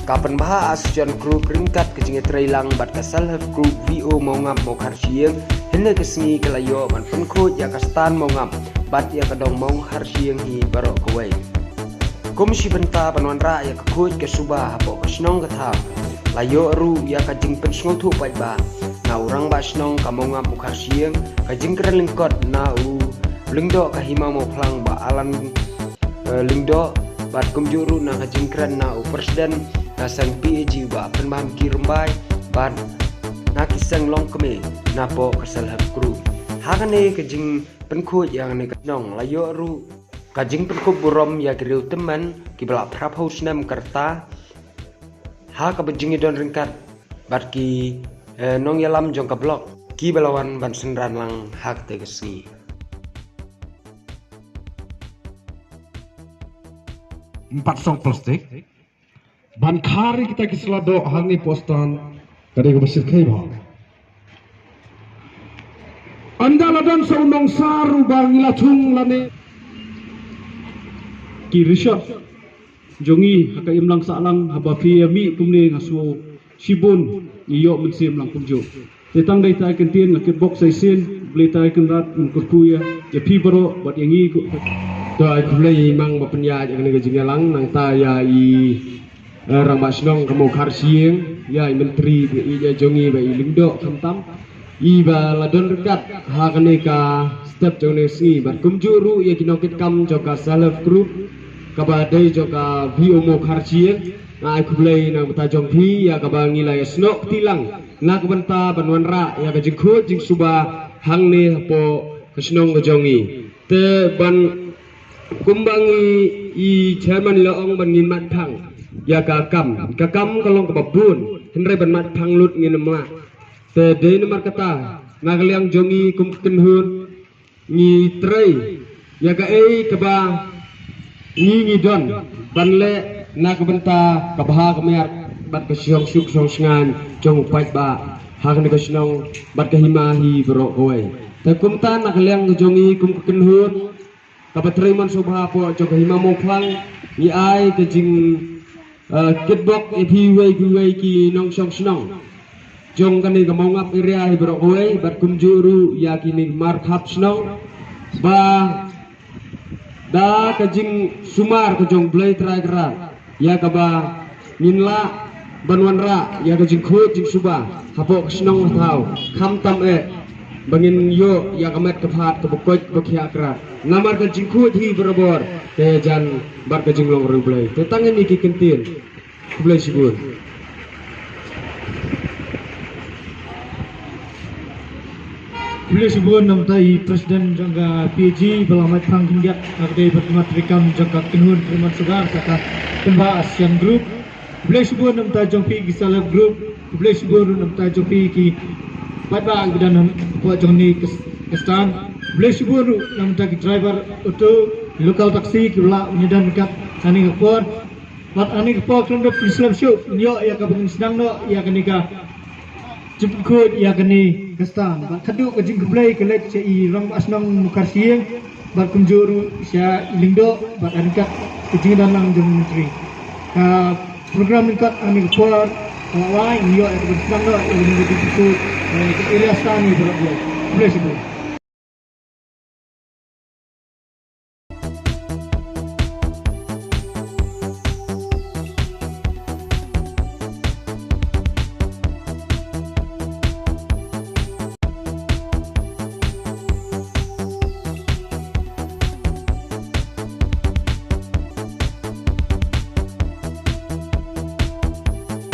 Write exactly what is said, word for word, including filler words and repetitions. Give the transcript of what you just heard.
Ka pynbha Asian Group ryngkat ka jingïatreilang bad ka Self Help Group V O Mawngap Mawkharshiing, hynne ka sngi ka la ïoh ban pynkhuid ïa ka stand Mawngap bad ïa ka dong Mawkharshiing hi baroh kawei. Kum shi bynta ban wanrah ïa ka khuid ka suba hapoh ka shnong ka thaw, la ïoh ruh ïa ka jingpynsngewthuh paidbah na u rangbah shnong ka Mawngap Mawkharshiing, ka jingkren lyngkot na u Lyngdoh ka Hima Mawphlang Bah Alan eh, Lyngdoh, bad kumjuh ruh na ka jingkren na u President ka seng P A G Bah Pynbamki Rymbai, bad na ki seng longkmie napoh ka Self Help Group. Ha kane ka jingpynkhuid ïa kane ka shnong la ïoh ruh ka jingpynkup burom ïa ki riewtymmen kiba la phra phew snem ka rta, ha kaba jingïadon ryngkat bad ki, eh, nongïalam jong ka block kiba la wan ban synran lang ha kata ka sngi. Em pat song plastik ban khar ïa kita ki sla doh hangne poh stand, ka dei kaba shyrkhei bha. Ynda la don sa u nongsar uba ngi la thung lane ki rishot jong ngi ha ka imlang sahlang, haba phi ïa mih kumne nga sngew shibun ngi ïoh mynsiem lang kumjuh. Te tang dei tai kyntien, nga kitbok sa shisien. Blei tai kynrad, ngan kyrkhu ïa phi baroh bad ïa ngi. Ko, to ai khublei ïa i Mang ba pynïaid ïa kane ka jingïalang, nangta ïa i, eh, rangbah shnong ka Mawkharshiing, ïa i Myntri ba ïeit jong ngi Bah Lyngdoh khamtam, iba la don ryngkat ha kane ka step jong kane ka sngi, bad kumjuh ruh ïa ki nongkitkam jong ka Self Help Group, kaba dei jong ka V O Mawkharshiing. Nga ai khublei na ka bynta jong phi ïa kaba ngi la ïasnoh kti lang na ka bynta ban wanrah ïa ka jingkhuid jingsuba hangne hapoh ka shnong ka jong ngi. Te ban, kumba ngi, i chairman i la ong ban ngin mad phang ïa ka kam. Ka kam ka long kaba bun, hynrei ban mad phang lut ngin ym lah. Te dei namar kata, na ka liang jong ngi kum ka kynhun, ngi trei ïa kaei kaba ngi, ngi don ban leh na ka bynta ka bha ka miat bad ka shong suk shong shngaiñ jong u paidbah ha kane ka shnong bad ka hima hi baroh kawei. Te kumta, na ka liang ka jong ngi kum ka kynhun kaba trei mon sngewbha hapoh jong ka Hima Mawphlang, ngi ai ka jing, eh, kitbok ïa phi uwei pa uwei ki nongshong shnong jong kane ka Mawngap area hi baroh kawei, bad kumjuh ruh ïa kine ki markhap shnong, ba da ka jingsumar ka jong U Blei Trai Kynrad, ïa kaba ngin lah ban wanrah ïa ka jingkhuid jingsuba hapoh ka shnong ka thaw, khamtam eh ba ngin ïoh ïa ka met ka phad kaba koit kaba khiah krat namar ka jingkhuid hi barabor ka ïajan bad ka jinglong riewblei. Te tang kine ki kyntien. Khublei shibun. Khublei shibun na ka bynta i President jong ka P A G ba la mad phang khyndiat, na ka dei bad ka mat treikam jong ka kynhun trei mon sngewbha ka Pynbha Asian Group. Khublei shibun na ka bynta jong phi ki Self Help Group. Khublei shibun ruh na ka bynta jong phi ki paidbah kiba don hapoh jong kane ka stand. Khublei shibun ruh na ka bynta ki driver auto, local taxi kiba la wan ïadon ryngkat ha kane ka por. Bad ha kane ka por khlem da pynslem shuh, ngin ïoh ïa kaba ngin sdang noh ïa kane ka jingpynkhuid ïa kane ka stand. Bad khatduh ka jingkhublei ka leit sha i Rangbah Shnong Mawkharshiing bad kumjuh ruh sha i Lyngdoh bad ryngkat ka jingdon lang jong u Myntri. Ka program ryngkat ha kane ka por ka la wai, ngin ïoh ïa kaba ngin sdang noh ïa kane ka jingpynkhuid ïa ka area stand hi baroh. Khublei shibun.